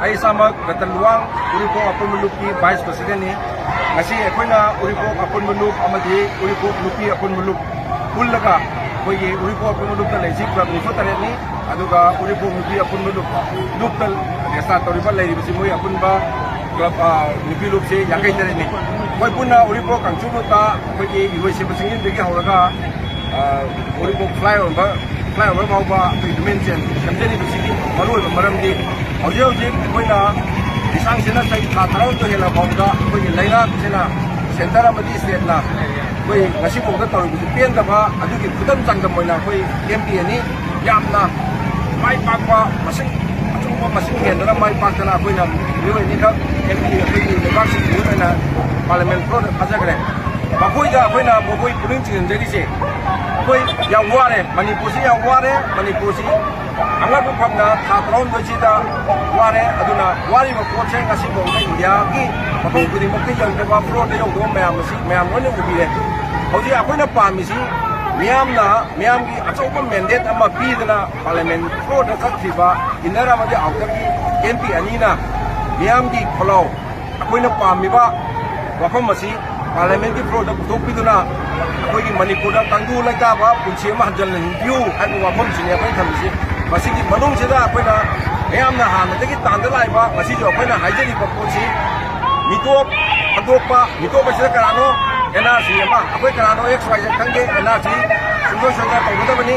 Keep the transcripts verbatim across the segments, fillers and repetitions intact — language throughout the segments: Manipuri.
ꯑꯩ ꯏꯁꯥꯃꯛ ꯔꯇꯟ ꯂꯨꯋꯥꯡ, ꯎꯔꯤꯄꯣꯛ ꯑꯄꯨꯟꯕ ꯂꯨꯞꯀꯤ vice presidentꯅꯤ꯫ ꯉꯁꯤ ꯑꯩꯈꯣꯏꯅ ꯎꯔꯤꯄꯣꯛ ꯑꯄꯨꯟꯕ ꯂꯨꯞ ꯑꯃꯗꯤ ꯎꯔꯤꯄꯣꯛ ꯅꯨꯄꯤ ꯑꯄꯨꯟꯕ ꯂꯨꯞ ꯄꯨꯜꯂꯒ ꯑꯩꯈꯣꯏꯒꯤ ꯎꯔꯤꯄꯣꯛ ꯑꯄꯨꯟꯕ ꯂꯨꯞꯇ ꯂꯩꯔꯤꯁꯤ club ꯅꯤꯐꯨ ꯇꯔꯦꯠꯅꯤ꯫ ꯑꯗꯨꯒ ꯎꯔꯤꯄꯣꯛ ꯅꯨꯄꯤ ꯑꯄꯨꯟꯕ ꯂꯨꯞ, ꯂꯨꯞꯇ register ꯇꯧꯔꯤꯕ, ꯂꯩꯔꯤꯕꯁꯤ ꯃꯣꯏ ꯑꯄꯨꯟꯕ club, ꯑ, ꯅꯨꯄꯤ ꯂꯨꯞꯁꯤ ꯌꯥꯡꯈꯩ ꯇꯔꯦꯠꯅꯤ꯫ ꯑꯩꯈꯣꯏ ꯄꯨꯟꯅ ꯎꯔꯤꯄꯣꯛ ꯀꯥꯡꯆꯨ ꯂꯨꯞꯇ ꯑꯩꯈꯣꯏꯒꯤ ꯏꯔꯣꯏꯁꯦꯝꯕ ꯆꯤꯡꯖꯤꯟꯗꯒꯤ ꯍꯧꯔꯒ, ꯑ, ꯎꯔꯤꯄꯣꯛ flyover, flyover ꯐꯥꯎꯕ ꯑꯩꯈꯣꯏ ꯍ꯭ꯌꯨꯃꯦꯟ ꯆꯦꯟ ꯁꯦꯝꯖꯔꯤꯕꯁꯤꯒꯤ ꯃꯔꯨꯑꯣꯏꯕ ꯃꯔꯝꯗꯤ ꯍꯧꯖꯤꯛ ꯍꯧꯖꯤꯛ ꯑꯩꯈꯣꯏꯅ ꯂꯤꯁꯥꯡꯁꯤꯠꯅ ꯆꯍꯤ ꯊꯥ ꯇꯔꯥꯍꯨꯝꯗꯣꯏ ꯍꯦꯜꯂ ꯐꯥꯎꯕꯗ ꯑꯩꯈꯣꯏꯒꯤ ꯂꯩꯉꯥꯛꯁꯤꯅ, centre ꯑꯃꯗꯤ stateꯅ ꯑꯩꯈꯣꯏ ꯉꯁꯤꯐꯥꯎꯗ ꯇꯧꯔꯤꯕꯁꯤ ꯄꯦꯟꯗꯕ, ꯑꯗꯨꯒꯤ ꯈꯨꯗꯝ ꯆꯥꯡꯗꯝ ꯑꯣꯏꯅ ꯑꯩꯈꯣꯏ MP ꯑꯅꯤ ꯌꯥꯝꯅ ꯃꯥꯏ ꯄꯥꯛꯄ, ꯃꯁꯤꯡ ꯑꯆꯧꯕ ꯃꯁꯤꯡ ꯍꯦꯟꯗꯅ ꯃꯥꯏ ꯄꯥꯛꯇꯅ ꯑꯩꯈꯣꯏꯅ ꯃꯤꯑꯣꯏ ꯑꯅꯤꯈꯛ MP ꯑꯩꯈꯣꯏꯒꯤ ꯂꯩꯕꯥꯛꯁꯤꯒꯤ ꯃꯤꯑꯣꯏ ꯑꯣꯏꯅ Parliament floorꯗ ꯊꯥꯖꯈ꯭ꯔꯦ꯫ ꯃꯈꯣꯏꯗ ꯑꯩꯈꯣꯏꯅ ꯃꯈꯣꯏ ꯄꯨꯛꯅꯤꯡ ꯆꯤꯡꯁꯤꯟꯖꯔꯤꯁꯦ, ꯑꯩꯈꯣꯏ ꯌꯥꯝ ꯋꯥꯔꯦ, ꯃꯅꯤꯄꯨꯔꯁꯤ ꯌꯥꯝ ꯋꯥꯔꯦ, ꯃꯅꯤꯄꯨꯔꯁꯤ ꯑꯉꯛꯄ ꯐꯝꯅ ꯊꯥ ꯇꯔꯥꯍꯨꯝꯗꯣꯏꯁꯤꯗ ꯋꯥꯔꯦ꯫ ꯑꯗꯨꯅ ꯋꯥꯔꯤꯕ ꯄꯣꯠꯁꯦ ꯉꯁꯤꯐꯥꯎꯗ ꯏꯟꯗꯤꯌꯥꯒꯤ ꯃꯐꯝ ꯈꯨꯗꯤꯡꯃꯛꯇ ꯌꯧꯗꯕ, floorꯗ ꯌꯧꯗꯕ ꯃꯌꯥꯝ ꯑꯁꯤ ꯃꯌꯥꯝ ꯂꯣꯏꯅ ꯎꯕꯤꯔꯦ꯫ ꯍꯧꯖꯤꯛ ꯑꯩꯈꯣꯏꯅ ꯄꯥꯝꯃꯤꯁꯤ ꯃꯤꯌꯥꯝꯅ, ꯃꯤꯌꯥꯝꯒꯤ ꯑꯆꯧꯕ mandate ꯑꯃ ꯄꯤꯗꯅ Parliament floorꯗ ꯆꯠꯈꯤꯕ inner ꯑꯃꯗꯤ outerꯒꯤ MP ꯑꯅꯤꯅ ꯃꯤꯌꯥꯝꯒꯤ ꯈꯣꯜꯂꯥꯎ, ꯑꯩꯈꯣꯏꯅ ꯄꯥꯝꯃꯤꯕ ꯋꯥꯐꯝ ꯑꯁꯤ Parliamentꯀꯤ floorꯗ ꯄꯨꯊꯣꯛꯄꯤꯗꯨꯅ ꯑꯩꯈꯣꯏꯒꯤ ꯃꯅꯤꯄꯨꯔꯗ ꯇꯪꯗꯨ ꯂꯩꯇꯥꯕ ꯄꯨꯟꯁꯤ ꯑꯃ ꯍꯟꯖꯤꯜꯍꯟꯕꯤꯌꯨ ꯍꯥꯏꯕ ꯋꯥꯐꯝꯁꯤꯅꯤ ꯑꯩꯈꯣꯏꯅ ꯊꯝꯃꯤꯁꯤ꯫ ꯃꯁꯤꯒꯤ ꯃꯅꯨꯡꯁꯤꯗ ꯑꯩꯈꯣꯏꯅ ꯃꯌꯥꯝꯅ ꯍꯥꯟꯅꯗꯒꯤ ꯇꯥꯟꯗ ꯂꯥꯛꯏꯕ, ꯉꯁꯤꯁꯨ ꯑꯩꯈꯣꯏꯅ ꯍꯥꯏꯖꯔꯤꯕ ꯄꯣꯠꯁꯤ ꯃꯤꯇꯣꯞ ꯍꯟꯗꯣꯛꯄ, ꯃꯤꯇꯣꯞ ꯑꯁꯤꯗ ꯀꯅꯥꯅꯣ? NRC ꯑꯃ, ꯑꯩꯈꯣꯏ ꯀꯅꯥꯅꯣ X Y Z ꯈꯪꯗꯦ, NRC ꯁꯨꯡꯁꯣꯏ ꯁꯣꯏꯗꯅ ꯇꯧꯒꯗꯕꯅꯤ꯫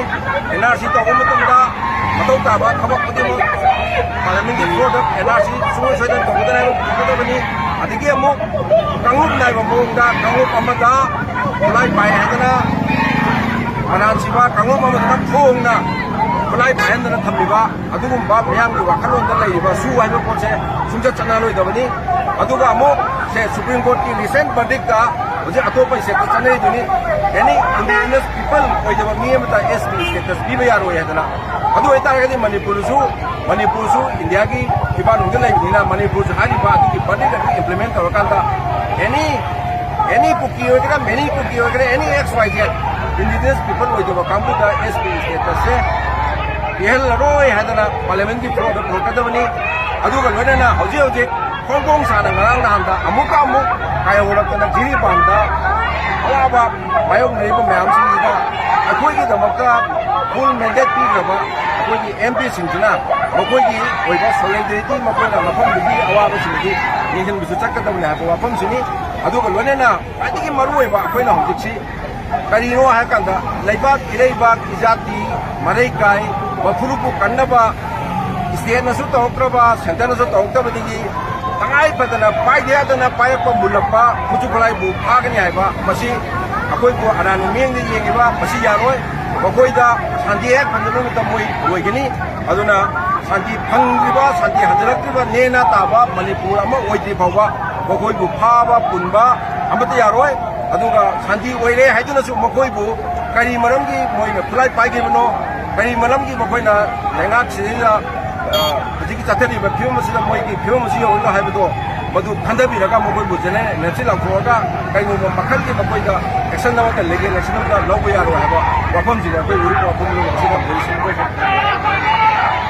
NRC ꯇꯧꯕ ꯃꯇꯝꯗ ꯃꯊꯧ ꯇꯥꯕ ꯊꯕꯛ ꯈꯨꯗꯤꯡꯃꯛ Parliamentꯀꯤ floorꯗ NRC ꯁꯨꯡꯁꯣꯏ ꯁꯣꯏꯗꯅ ꯇꯧꯒꯗꯕꯅꯤ, ꯇꯧꯒꯗꯕꯅꯤ꯫ ꯑꯗꯒꯤ ꯑꯃꯨꯛ ꯀꯥꯡꯂꯨꯞ ꯅꯥꯏꯕ ꯃꯑꯣꯡꯗ ꯀꯥꯡꯂꯨꯞ ꯑꯃꯗ ꯈꯨꯠꯂꯥꯏ ꯄꯥꯏ ꯍꯥꯏꯗꯅ ꯃꯔꯥꯟ ꯁꯤꯕ, ꯀꯥꯡꯂꯨꯞ ꯑꯃꯗ ꯐꯣꯡꯅ ꯈꯨꯠꯂꯥꯏ ꯄꯥꯏꯍꯟꯗꯅ ꯊꯝꯃꯤꯕ, ꯑꯗꯨꯒꯨꯝꯕ ꯃꯤꯌꯥꯝꯒꯤ ꯋꯥꯈꯜꯂꯣꯟꯗ ꯂꯩꯔꯤꯕ ꯁꯨ ꯍꯥꯏꯕ ꯄꯣꯠꯁꯦ ꯁꯨꯡꯆꯠ ꯆꯠꯅꯔꯣꯏꯗꯕꯅꯤ꯫ ꯑꯗꯨꯒ ꯑꯃꯨꯛ ꯁꯦ Supreme Courtꯀꯤ recent verdictꯇ ꯍꯧꯖꯤꯛ ꯑꯇꯣꯞꯄ stateꯇ ꯆꯠꯅꯔꯤꯗꯨꯅꯤ, any indigenous people ꯑꯣꯏꯗꯕ ꯃꯤ ꯑꯃꯗ ST status ꯄꯤꯕ ꯌꯥꯔꯣꯏ ꯍꯥꯏꯗꯅ꯫ ꯑꯗꯨ ꯑꯣꯏꯇꯥꯔꯒꯗꯤ ꯃꯅꯤꯄꯨꯔꯁꯨ, ꯃꯅꯤꯄꯨꯔꯁꯨ ꯏꯟꯗꯤꯌꯥꯒꯤ ꯐꯤꯕꯥꯛꯅꯨꯡꯗ ꯂꯩꯕꯅꯤꯅ ꯃꯅꯤꯄꯨꯔꯁꯨ ꯍꯥꯏꯔꯤꯕ ꯑꯗꯨꯒꯤ verdictꯇꯨ implement ꯇꯧꯔꯀꯥꯟꯗ any, any ꯀꯨꯀꯤ ꯑꯣꯏꯒꯦꯔꯥ, many ꯀꯨꯀꯤ ꯑꯣꯏꯒꯦꯔꯥ, any X Y Z indigenous people ꯑꯣꯏꯗꯕ ꯀꯥꯡꯕꯨꯗ ST statusꯁꯦ ꯄꯤꯍꯜꯂꯔꯣꯏ ꯍꯥꯏꯗꯅ Parliamentꯀꯤ floorꯗ ꯄꯨꯔꯛꯀꯗꯕꯅꯤ꯫ ꯑꯗꯨꯒ ꯂꯣꯏꯅꯅ ꯍꯧꯖꯤꯛ ꯍꯧꯖꯤꯛ ꯐꯣꯡ ꯐꯣꯡ ꯁꯥꯅ ꯉꯔꯥꯡ ꯅꯍꯥꯟꯗ ꯑꯃꯨꯛꯀ ꯑꯃꯨꯛ ꯀꯥꯏꯍꯧꯔꯛꯇꯅ ꯖꯤꯔꯤꯕꯥꯝꯗ ꯑꯋꯥꯕ ꯃꯥꯌꯣꯛꯅꯔꯤꯕ ꯃꯌꯥꯝꯁꯤꯡꯁꯤꯗ ꯑꯩꯈꯣꯏꯒꯤꯗꯃꯛꯇ ꯐꯨꯜ ꯃꯦꯟꯗꯦꯠ ꯄꯤꯈ꯭ꯔꯕ ꯑꯩꯈꯣꯏꯒꯤ ꯑꯦꯝ ꯄꯤꯁꯤꯡꯁꯤꯅ ꯃꯈꯣꯏꯒꯤ ꯑꯣꯏꯕ ꯁꯣꯂꯤꯗꯔꯤꯇꯤ, ꯃꯈꯣꯏꯅ ꯃꯐꯝꯗꯨꯒꯤ ꯑꯋꯥꯕꯁꯤꯡꯗꯤ ꯌꯦꯡꯁꯤꯟꯕꯁꯨ ꯆꯠꯀꯗꯕꯅꯤ ꯍꯥꯏꯕ ꯋꯥꯐꯝꯁꯤꯅꯤ꯫ ꯑꯗꯨꯒ ꯂꯣꯏꯅꯅ ꯈ꯭ꯋꯥꯏꯗꯒꯤ ꯃꯔꯨꯑꯣꯏꯕ ꯑꯩꯈꯣꯏꯅ ꯍꯧꯖꯤꯛꯁꯤ ꯀꯔꯤꯅꯣ ꯍꯥꯏꯀꯥꯟꯗ ꯂꯩꯕꯥꯛ ꯏꯔꯩꯕꯥꯛ ꯏꯖꯥꯇꯤ ꯃꯔꯩ ꯀꯥꯏ ꯋꯥꯐꯨꯔꯨꯞꯄꯨ ꯀꯟꯅꯕ ꯁ꯭ꯇꯦꯠꯅꯁꯨ ꯇꯧꯔꯛꯇ꯭ꯔꯕ, ꯁꯦꯟꯇꯔꯅꯁꯨ ꯇꯧꯔꯛꯇꯕꯗꯒꯤ ꯇꯉꯥꯏ ꯐꯗꯅ ꯄꯥꯏꯗ ꯌꯥꯗꯅ ꯄꯥꯏꯔꯛꯄ ꯃꯨꯜꯂꯛꯄ ꯈꯨꯠꯁꯨ ꯈꯨꯠꯂꯥꯏꯕꯨ ꯐꯥꯒꯅꯤ ꯍꯥꯏꯕ ꯃꯁꯤ ꯑꯩꯈꯣꯏꯕꯨ ꯑꯔꯥꯟꯕ ꯃꯤꯠꯌꯦꯡꯗ ꯌꯦꯡꯉꯤꯕ ꯃꯁꯤ ꯌꯥꯔꯣꯏ꯫ ꯃꯈꯣꯏꯗ ꯁꯥꯟꯇꯤ ꯍꯦꯛ ꯐꯪꯗꯕ ꯅꯨꯃꯤꯠꯇ ꯃꯣꯏ ꯂꯣꯏꯒꯅꯤ꯫ ꯑꯗꯨꯅ ꯁꯥꯟꯇꯤ ꯐꯪꯗ꯭ꯔꯤꯕ, ꯁꯥꯟꯇꯤ ꯍꯟꯖꯤꯜꯂꯛꯇ꯭ꯔꯤꯕ ꯅꯦꯅꯥ ꯇꯥꯕ ꯃꯅꯤꯄꯨꯔ ꯑꯃ ꯑꯣꯏꯗ꯭ꯔꯤ ꯐꯥꯎꯕ ꯃꯈꯣꯏꯕꯨ ꯐꯥꯕ ꯄꯨꯟꯕ ꯑꯃꯠꯇ ꯌꯥꯔꯣꯏ꯫ ꯑꯗꯨꯒ ꯁꯥꯟꯇꯤ ꯑꯣꯏꯔꯦ ꯍꯥꯏꯗꯨꯅꯁꯨ ꯃꯈꯣꯏꯕꯨ ꯀꯔꯤ ꯃꯔꯝꯒꯤ ꯃꯣꯏꯅ ꯈꯨꯠꯂꯥꯏ ꯄꯥꯏꯈꯤꯕꯅꯣ, ꯀꯔꯤ ꯃꯔꯝꯒꯤ ꯃꯈꯣꯏꯅ ꯂꯩꯉꯥꯛꯁꯤꯗ, ꯑ, ꯍꯧꯖꯤꯛꯀꯤ ꯆꯠꯊꯔꯤꯕ ꯐꯤꯕꯝ ꯑꯁꯤꯗ ꯃꯣꯏꯒꯤ ꯐꯤꯕꯝ ꯑꯁꯤ ꯌꯧꯍꯜꯂꯣ ꯍꯥꯏꯕꯗꯣ ꯃꯗꯨ ꯈꯟꯊꯕꯤꯔꯒ ꯃꯈꯣꯏꯕꯨ ꯖꯦꯅꯔꯦꯜ ꯏꯂꯦꯛꯁꯟ ꯂꯥꯎꯊꯣꯛꯑꯒ ꯀꯩꯒꯨꯝꯕ ꯃꯈꯜꯒꯤ ꯃꯈꯣꯏꯗ ꯑꯦꯛꯁꯟ ꯑꯃꯠꯇ, ꯂꯤꯒꯦꯜ ꯑꯦꯛꯁꯟ ꯑꯃꯠꯇ ꯂꯧꯕ ꯌꯥꯔꯣꯏ ꯍꯥꯏꯕ ꯋꯥꯐꯝꯁꯤꯅꯤ ꯑꯩꯈꯣꯏ ꯎꯔꯤꯄꯣꯛ ꯑꯄꯨꯟꯕ ꯑꯁꯤꯗ ꯍꯧꯖꯤꯛ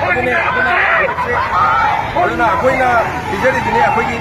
ꯑꯗꯨꯅꯦ, ꯑꯗꯨꯅ ꯍꯧꯖꯤꯛꯁꯦ, ꯑꯗꯨꯅ ꯑꯩꯈꯣꯏꯅ ꯄꯤꯖꯔꯤꯗꯨꯅꯤ ꯑꯩꯈꯣꯏꯒꯤ